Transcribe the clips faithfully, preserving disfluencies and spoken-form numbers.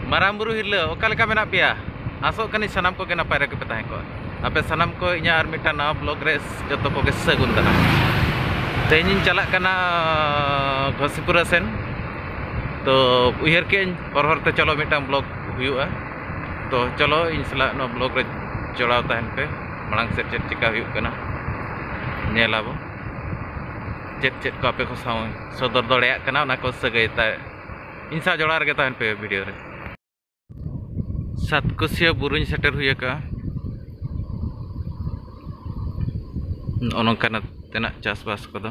ᱢᱟᱨᱟᱝ ᱵᱩᱨᱩ ᱦᱤᱨᱞᱟᱹ, ᱚᱠᱟ ᱞᱮᱠᱟ ᱢᱮᱱᱟᱜ ᱯᱮᱭᱟ? ᱟᱥᱚᱜ ᱠᱟᱹᱱᱟᱹᱧ ᱥᱟᱱᱟᱢ ᱠᱚᱜᱮ ᱱᱟᱯᱟᱭ ᱨᱮᱜᱮ ᱯᱮ ᱛᱟᱦᱮᱸ ᱠᱚᱜᱼᱟ᱾ ᱟᱯᱮ ᱥᱟᱱᱟᱢ ᱠᱚ ᱤᱧᱟᱹᱜ ᱟᱨ ᱢᱤᱫᱴᱟᱝ ᱱᱟᱣᱟ vlog ᱨᱮ ᱡᱚᱛᱚ ᱠᱚᱜᱮ ᱥᱟᱹᱜᱩᱱ ᱫᱟᱨᱟᱢ᱾ ᱛᱮᱦᱮᱧᱤᱧ ᱪᱟᱞᱟᱜ ᱠᱟᱱᱟ ᱜᱷᱚᱥᱤᱯᱩᱨᱟ ᱥᱮᱱ᱾ ᱛᱚ ᱩᱭᱦᱟᱹᱨ ᱠᱮᱫᱟᱹᱧ ᱦᱚᱨ ᱦᱚᱨ ᱛᱮ ᱪᱚᱞᱚ ᱢᱤᱫᱴᱟᱝ vlog ᱦᱩᱭᱩᱜᱼᱟ᱾ ᱛᱚ ᱪᱚᱞᱚ ᱤᱧ ᱥᱟᱞᱟᱜ ᱱᱚᱣᱟ vlog ᱨᱮ ᱡᱚᱲᱟᱣ ᱛᱟᱦᱮᱱ ᱯᱮ᱾ ᱢᱟᱲᱟᱝ ᱥᱮᱫ ᱪᱮᱫ ᱪᱤᱠᱟ ᱦᱩᱭᱩᱜ ᱠᱟᱱᱟ ᱧᱮᱞ ᱟᱵᱚ᱾ ᱪᱮᱫ ᱪᱮᱫ ᱠᱚ ᱟᱯᱮ ᱠᱚ ᱥᱟᱶ ᱥᱚᱫᱚᱨ ᱫᱟᱲᱮᱭᱟᱜ ᱠᱟᱱᱟ, ᱚᱱᱟ ᱠᱚ ᱥᱟᱹᱜᱟᱹᱭ ᱛᱟᱭ ᱤᱧ ᱥᱟᱶ ᱡᱚᱲᱟᱣ ᱨᱮᱜᱮ ᱛᱟᱦᱮᱱ ᱯᱮ video ᱨᱮ᱾ ᱥᱟᱛᱠᱩᱥᱤᱭᱟᱹ ᱵᱩᱨᱩᱧ ᱥᱮᱴᱮᱨ ᱦᱩᱭ ᱟᱠᱟᱜᱼᱟ᱾ ᱱᱚᱜᱼᱚ ᱱᱚᱝᱠᱟ ᱱᱚᱛᱮᱱᱟᱜ ᱪᱟᱥᱵᱟᱥ ᱠᱚᱫᱚ᱾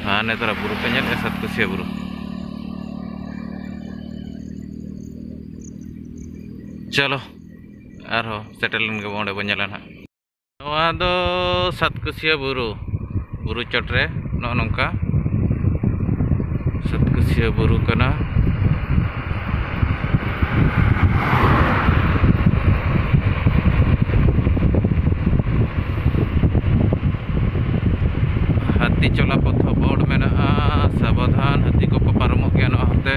ᱦᱟᱱᱮ ᱛᱚᱨᱟ ᱵᱩᱨᱩ ᱯᱮ ᱧᱮᱞᱮᱫᱼᱟ, ᱥᱟᱛᱠᱩᱥᱤᱭᱟᱹ ᱵᱩᱨᱩ᱾ ᱪᱚᱞᱚ, ᱟᱨᱦᱚᱸ ᱥᱮᱴᱮᱨ ᱞᱮᱱ ᱜᱮᱵᱚ, ᱚᱸᱰᱮ ᱵᱚ ᱧᱮᱞᱟ ᱱᱟᱦᱟᱜ᱾ ᱱᱚᱣᱟ ᱫᱚ ᱥᱟᱛᱠᱩᱥᱤᱭᱟᱹ ᱵᱩᱨᱩ, ᱵᱩᱨᱩ ᱪᱚᱴ ᱨᱮ ᱱᱚᱜᱼᱚ ᱱᱚᱝᱠᱟ ᱥᱟᱛᱠᱩᱥᱤᱭᱟᱹ ᱵᱩᱨᱩ ᱠᱟᱱᱟ᱾ ᱦᱟᱹᱛᱤ ᱪᱚᱞᱟ ᱯᱚᱛᱷᱚ board ᱢᱮᱱᱟᱜᱼᱟ, ᱥᱟᱵᱚᱫᱷᱟᱱ, ᱦᱟᱹᱛᱤ ᱠᱚᱠᱚ ᱯᱟᱨᱚᱢᱚᱜ ᱜᱮᱭᱟ ᱱᱚᱣᱟ ᱦᱚᱨᱛᱮ᱾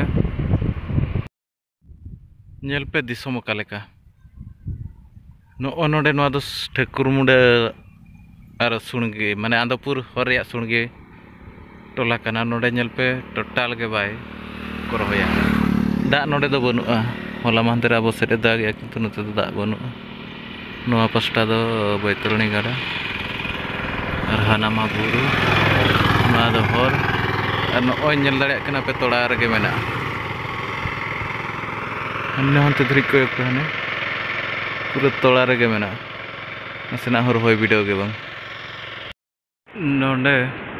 ᱧᱮᱞ ᱯᱮ ᱫᱤᱥᱚᱢ ᱚᱠᱟ ᱞᱮᱠᱟ᱾ ᱱᱚᱜᱼᱚ ᱱᱚᱰᱮ ᱱᱚᱣᱟ ᱫᱚ ᱴᱷᱟᱹᱠᱩᱨ ᱢᱩᱸᱰᱟᱹ ᱟᱨ ᱥᱩᱲᱜᱤ, ᱢᱟᱱᱮ ᱟᱱᱫᱚᱯᱩᱨ ᱦᱚᱨ ᱨᱮᱭᱟᱜ ᱥᱩᱲᱜᱤ ᱴᱚᱞᱟ ᱠᱟᱱᱟ᱾ ᱱᱚᱰᱮ ᱧᱮᱞ ᱯᱮ, total ᱜᱮ ᱵᱟᱭ ᱠᱚ ᱨᱚᱦᱚᱭᱟ᱾ ᱫᱟᱜ ᱱᱚᱰᱮ ᱫᱚ ᱵᱟᱹᱱᱩᱜᱼᱟ᱾ ᱦᱚᱞᱟ ᱢᱟᱦᱫᱮᱨ ᱟᱵᱚ ᱥᱮᱫ ᱮ ᱫᱟᱜᱮᱜᱼᱟ, ᱠᱤᱱᱛᱩ ᱱᱚᱛᱮ ᱫᱚ ᱫᱟᱜ ᱵᱟᱹᱱᱩᱜᱼᱟ᱾ ᱱᱚᱣᱟ ᱯᱟᱥᱴᱟ ᱫᱚ ᱵᱳᱭᱛᱚᱨᱚᱬᱤ ᱜᱟᱰᱟ ᱟᱨ ᱦᱟᱱᱟ ᱢᱟ ᱵᱩᱨᱩ, ᱱᱚᱣᱟ ᱫᱚ ᱦᱚᱨ᱾ ᱟᱨ ᱱᱚᱜᱼᱚᱭ ᱧᱮᱞ ᱫᱟᱲᱮᱭᱟᱜ ᱠᱟᱱᱟ ᱯᱮ, ᱛᱚᱲᱟ ᱨᱮᱜᱮ ᱢᱮᱱᱟᱜᱼᱟ᱾ ᱦᱟᱱᱮ ᱦᱟᱱᱛᱮ ᱫᱷᱟᱹᱨᱤᱡ ᱠᱚᱭᱚᱜ ᱯᱮ, ᱦᱟᱱᱮ ᱯᱩᱨᱟᱹ ᱛᱚᱲᱟ ᱨᱮᱜᱮ ᱢᱮᱱᱟᱜᱼᱟ᱾ ᱱᱟᱥᱮᱱᱟᱜ ᱦᱚᱸ ᱨᱚᱦᱚᱭ ᱵᱤᱰᱟᱹᱣ ᱜᱮ ᱵᱟᱝ᱾ ᱱᱚᱰᱮ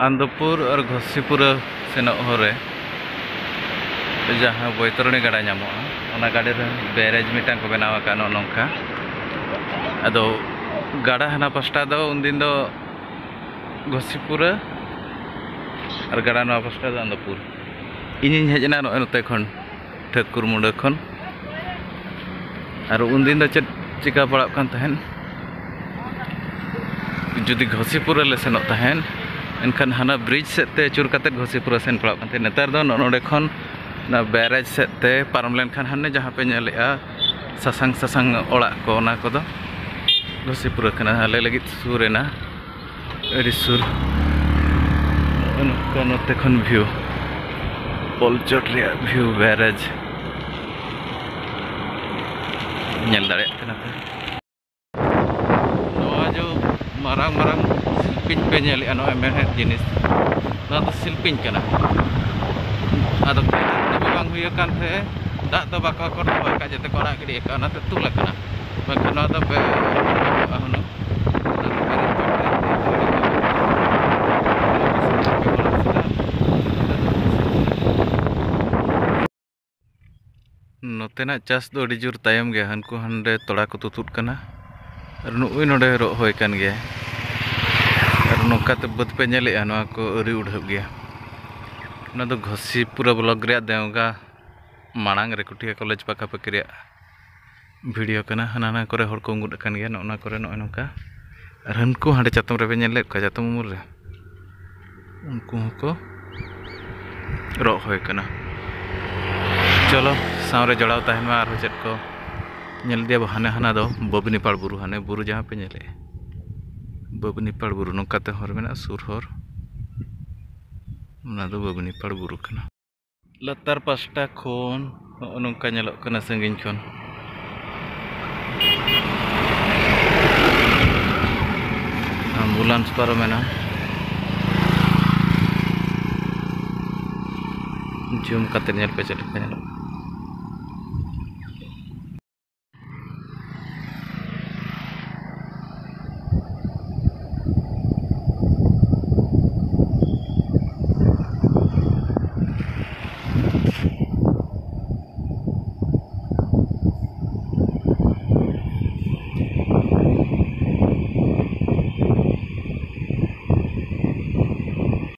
ᱟᱱᱫᱚᱯᱩᱨ ᱟᱨ ᱜᱷᱚᱥᱤᱯᱩᱨᱟᱹ ᱥᱮᱱᱚᱜ ᱦᱚᱨ ᱨᱮ ᱡᱟᱦᱟᱸ ᱵᱳᱭᱛᱚᱨᱚᱬᱤ ᱜᱟᱰᱟ ᱧᱟᱢᱚᱜᱼᱟ, ᱚᱱᱟ ᱜᱟᱰᱟ ᱨᱮ barrage ᱢᱤᱫᱴᱟᱝ ᱠᱚ ᱵᱮᱱᱟᱣ ᱟᱠᱟᱫ ᱱᱚᱜᱼᱚ ᱱᱚᱝᱠᱟ᱾ ᱟᱫᱚ ᱜᱟᱰᱟ ᱦᱟᱱᱟ ᱯᱟᱥᱴᱟ ᱫᱚ ᱩᱱᱫᱤᱱ ᱫᱚ ᱜᱷᱚᱥᱤᱯᱩᱨᱟᱹ ᱟᱨ ᱜᱟᱰᱟ ᱱᱚᱣᱟ ᱯᱟᱥᱴᱟ ᱫᱚ ᱟᱱᱫᱚᱯᱩᱨ᱾ ᱤᱧᱤᱧ ᱦᱮᱡ ᱮᱱᱟ ᱱᱚᱜᱼᱚᱭ ᱱᱚᱛᱮ ᱠᱷᱚᱱ, ᱴᱷᱟᱹᱠᱩᱨ ᱢᱩᱸᱰᱟᱹ ᱠᱷᱚᱱ᱾ ᱟᱨ ᱩᱱᱫᱤᱱ ᱫᱚ ᱪᱮᱫ ᱪᱤᱠᱟ ᱯᱟᱲᱟᱜ ᱠᱟᱱ ᱛᱟᱦᱮᱸᱫ, ᱡᱩᱫᱤ ᱜᱷᱚᱥᱤᱯᱩᱨᱟᱹ ᱞᱮ ᱥᱮᱱᱚᱜ ᱛᱟᱦᱮᱸᱫ, ᱮᱱᱠᱷᱟᱱ ᱦᱟᱱᱟ bridge ᱥᱮᱫ ᱛᱮ ᱟᱹᱪᱩᱨ ᱠᱟᱛᱮᱫ ᱜᱷᱚᱥᱤᱯᱩᱨᱟᱹ ᱥᱮᱱ ᱯᱟᱲᱟᱜ ᱠᱟᱱ ᱛᱟᱦᱮᱸᱫ᱾ ᱱᱮᱛᱟᱨ ᱫᱚ ᱱᱚᱜᱼᱚ ᱱᱚᱰᱮ ᱠᱷᱚᱱ ᱚᱱᱟ ᱵᱮᱨᱮᱡᱽ ᱥᱮᱫ ᱛᱮ ᱯᱟᱨᱚᱢ ᱞᱮᱱᱠᱷᱟᱱ ᱦᱟᱱᱮ ᱡᱟᱦᱟᱸ ᱯᱮ ᱧᱮᱞᱮᱫᱼᱟ ᱥᱟᱥᱟᱝ ᱥᱟᱥᱟᱝ ᱚᱲᱟᱜ ᱠᱚ, ᱚᱱᱟ ᱠᱚᱫᱚ ᱜᱷᱚᱥᱤᱯᱩᱨᱟ ᱠᱟᱱᱟ, ᱟᱞᱮ ᱞᱟᱹᱜᱤᱫ ᱥᱩᱨ ᱮᱱᱟ, ᱟᱹᱰᱤ ᱥᱩᱨ᱾ ᱱᱚᱜᱼᱚ ᱱᱚᱝᱠᱟ ᱱᱚᱛᱮ ᱠᱷᱚᱱ ᱵᱷᱤᱭᱩ, ᱯᱚᱞᱪᱚᱴ ᱨᱮᱭᱟᱜ ᱵᱷᱤᱭᱩ, ᱵᱮᱨᱮᱡᱽ ᱧᱮᱞ ᱫᱟᱲᱮᱭᱟᱜ ᱠᱟᱱᱟ ᱯᱮ᱾ ᱱᱚᱣᱟ ᱡᱚ ᱢᱟᱨᱟᱝ ᱢᱟᱨᱟᱝ ᱥᱤᱞᱯᱤᱧ ᱯᱮ ᱧᱮᱞᱮᱫᱼᱟ, ᱱᱚᱜᱼᱚᱭ ᱢᱮᱬᱦᱮᱫ ᱡᱤᱱᱤᱥ, ᱱᱚᱣᱟ ᱫᱚ ᱥᱤᱞᱯᱤᱧ ᱠᱟᱱᱟ᱾ ᱟᱫᱚ ᱠᱮᱱᱮᱞ ᱫᱚ ᱵᱟᱝ ᱦᱩᱭ ᱟᱠᱟᱱ ᱛᱮ ᱫᱟᱜ ᱫᱚ ᱵᱟᱠᱚ ᱠᱚᱰᱚᱜ ᱟᱠᱟᱫ, ᱡᱟᱛᱮ ᱠᱚ ᱟᱲᱟᱜ ᱜᱤᱰᱤ ᱟᱠᱟᱫ, ᱚᱱᱟᱛᱮ ᱛᱩᱞ ᱟᱠᱟᱱᱟ᱾ ᱵᱟᱝᱠᱷᱟᱱ ᱱᱚᱣᱟ ᱫᱚ ᱯᱮ ᱦᱩᱱᱟᱹᱝ᱾ ᱱᱚᱛᱮᱱᱟᱜ ᱪᱟᱥ ᱫᱚ ᱟᱹᱰᱤ ᱡᱳᱨ ᱛᱟᱭᱚᱢ ᱜᱮᱭᱟ, ᱦᱟᱱᱠᱩ ᱦᱟᱸᱰᱮ ᱛᱚᱲᱟ ᱠᱚ ᱛᱩᱛᱩᱫ ᱠᱟᱱᱟ, ᱟᱨ ᱱᱩᱜᱼᱩᱭ ᱱᱚᱰᱮ ᱨᱚᱦᱚᱭ ᱠᱟᱱ ᱜᱮᱭᱟ᱾ ᱟᱨ ᱱᱚᱝᱠᱟᱛᱮ ᱵᱟᱹᱫᱽ ᱯᱮ ᱧᱮᱞᱮᱜᱼᱟ, ᱱᱚᱣᱟ ᱠᱚ ᱟᱹᱣᱨᱤ ᱩᱰᱷᱟᱹᱜ ᱜᱮᱭᱟ᱾ ᱚᱱᱟ ᱫᱚ ᱜᱷᱚᱥᱤᱯᱩᱨᱟ ᱵᱞᱚᱠ ᱨᱮᱭᱟᱜ ᱫᱮᱣᱜᱟ ᱢᱟᱲᱟᱝ ᱨᱮ ᱠᱩᱴᱤᱭᱟ ᱠᱚᱞᱮᱡᱽ ᱯᱟᱠᱟ ᱯᱟᱠᱤ ᱨᱮᱭᱟᱜ ᱵᱷᱤᱰᱤᱭᱳ ᱠᱟᱱᱟ᱾ ᱦᱟᱱᱟ ᱱᱟ ᱠᱚᱨᱮ ᱦᱚᱲ ᱠᱚ ᱩᱸᱜᱩᱫ ᱟᱠᱟᱱ ᱜᱮᱭᱟ, ᱱᱚᱜᱼᱚ ᱱᱟ ᱠᱚᱨᱮ ᱱᱚᱜᱼᱚᱭ ᱱᱚᱝᱠᱟ᱾ ᱟᱨ ᱦᱟᱹᱱᱠᱩ ᱦᱟᱸᱰᱮ ᱪᱟᱛᱚᱢ ᱨᱮᱯᱮ ᱧᱮᱞ ᱞᱮᱫ ᱠᱚᱣᱟ, ᱪᱟᱛᱚᱢ ᱩᱢᱩᱞ ᱨᱮ ᱩᱱᱠᱩ ᱦᱚᱸᱠᱚ ᱨᱚᱦᱚᱭ ᱠᱟᱱᱟ᱾ ᱪᱚᱞᱚ, ᱥᱟᱶᱨᱮ ᱡᱚᱲᱟᱣ ᱛᱟᱦᱮᱱ ᱢᱟ, ᱟᱨᱦᱚᱸ ᱪᱮᱫ ᱠᱚ ᱧᱮᱞ ᱤᱫᱤᱭᱟ᱾ ᱦᱟᱱᱮ ᱦᱟᱱᱟ ᱫᱚ ᱵᱟᱹᱵᱽᱱᱤᱯᱟᱲ ᱵᱩᱨᱩ, ᱦᱟᱱᱮ ᱵᱩᱨᱩ ᱡᱟᱦᱟᱸ ᱯᱮ ᱧᱮᱞᱮᱫᱼᱟ, ᱵᱟᱹᱵᱽᱱᱤᱯᱟᱲ ᱵᱩᱨᱩ, ᱱᱚᱝᱠᱟᱛᱮ ᱦᱚᱨ ᱢᱮᱱᱟᱜᱼᱟ, ᱥᱩᱨ ᱦᱚᱨ, ᱚᱱᱟ ᱫᱚ ᱵᱟᱹᱵᱽᱱᱤᱯᱟᱲ ᱵᱩᱨᱩ ᱠᱟᱱᱟ᱾ ᱞᱟᱛᱟᱨ ᱯᱟᱥᱴᱟ ᱠᱷᱚᱱ ᱱᱚᱜᱼᱚ ᱱᱚᱝᱠᱟ ᱧᱮᱞᱚᱜ ᱠᱟᱱᱟ ᱥᱟᱺᱜᱤᱧ ᱠᱷᱚᱱ᱾ ᱟᱢᱵᱩᱞᱟᱱᱥ ᱯᱟᱨᱚᱢᱮᱱᱟ᱾ ᱡᱩᱢ ᱠᱟᱛᱮ ᱧᱮᱞ ᱯᱮ ᱪᱮᱫ ᱞᱮᱠᱟ ᱧᱮᱞᱚᱜ ᱠᱟᱱᱟ᱾